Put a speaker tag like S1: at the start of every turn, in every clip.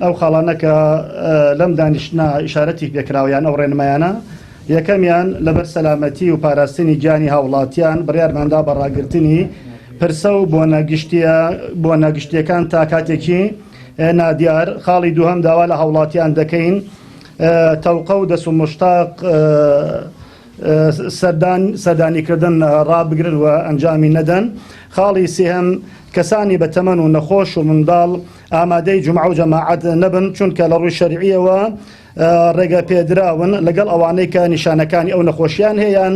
S1: ئەو خاڵانە کە لەم دانیشتنە ئیشارەتی پێکراوە یان ئەو ڕێنمایانە، یەکەمیان لەبەر سەلامەتی و پاراستنی گیانی هاوڵاتیان بڕیارماندا بە ڕاگرتنی پرسە و بۆنە گشتیە بۆنە گشتیەکان تا کاتێکی نادیار. خاڵی دووهەم داوا لە هاوڵاتیان دەکەین تەوقە و دەس و مشتاق سەردان سەردانیکردن ڕابگرن و ئەنجامی نەدەن. خاڵی سێهەم کەسانی بە تەمەن و نەخۆش و منداڵ ئامادەی جومعە و جەماعەت نەبن، چونکە لە ڕووی شەرعییەوە ڕێگە پێدراون لەگەڵ ئەوانەی کە نیشانەکانی ئەو نەخۆشیان هەیە یان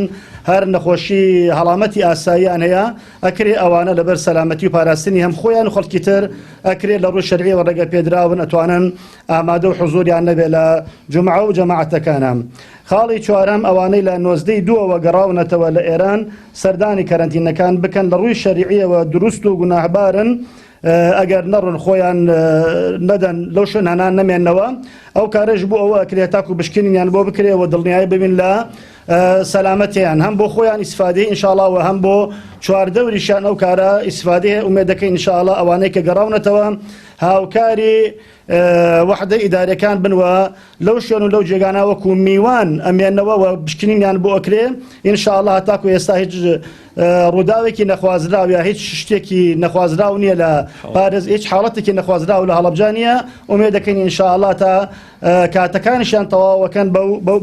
S1: هەر نەخۆشی هەڵامەتی ئاساییان هەیە، ئەکرێ ئەوانە لەبەر سەلامەتی و پاراستنی هەم خۆیان و خەڵکی تر ئەکرێ لە ڕووی شەرعیەوە ڕێگە پێدراون ئەتوانن ئامادە و حزوریان نەبێ لە جومعە و جەماعەتەکانە. خاڵی چوارەم، ئەوانەی لە نۆزدەی دووەوە گەڕاونەتەوە لە ئێران سەردانی کەرەنتینەکان بکەن لە ڕووی شەرعیەوە دروست و گوناهبارن، ئەگەر نەڕۆن خۆیان نەدەن لەو شوێنانە نەمێنەوە، ئەو کارەش بۆ ئەوە ئەکرێت تاکو بشکنینیان بۆ بکرێ و دڵنیایی ببین لە سەلامەتیان هەم بۆ خۆیان ئیسفادەی ئینشاڵا و هەم بۆ چواردەوریشیان ئەو کارە ئیسفادەیە. ئومێد دەکەین ئینشاڵا ئەوانەی کە گەڕاونەتەوە هاوکاری وەحدە ئیدارەکان بن و لەو شوێن و لەو جێگانە وەکو میوان ئەمێنەوە و پشکنینیان بۆ ئەکرێ ئینشاءاللە. هەتاکو ئێستا هیچ ڕووداوێکی نەخوازراو یا هیچ شتێکی نەخوازراو نییە لە پارێز، هیچ حاڵەتێکی نەخوازراو لە هەڵەبجە نییە. ئومێد دەکەین ئینشاءاللە تا کاتەکانیشیان تەواوەکەن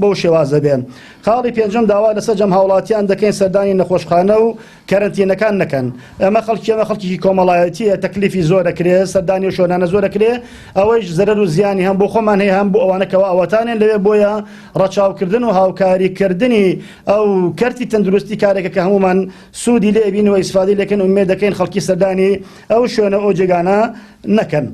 S1: بەو شێوازە بێن. خاڵی پێنجەم، داوا لەسەر جەم هاوڵاتیان دەکەین سەردانی نەخۆشخانە و کەرەنتینەکان نەکەن. ئەمە خەڵکی ئەمە خەڵکێکی کۆمەڵایەتیە، تەکلیفی زۆر ئەکرێ، سەردانی و شوێنانە زۆر ئەکرێ، ئەوەیش زەرەر و زیانی هەم بۆ خۆمان هەیە هەم بۆ ئەوانە کەوا ئەوەتانێن لەوێ. بۆیە ڕەچاوکردن و هاوکاریکردنی ئەو کەرتی تەندروستی کارێکە کە هەمومان سوودی لێ بین و ئیسفادەی لێکەن. ئومێد دەکەین خەڵکی سەردانی ئەو شوێنە ئەو جێگانە نەکەن.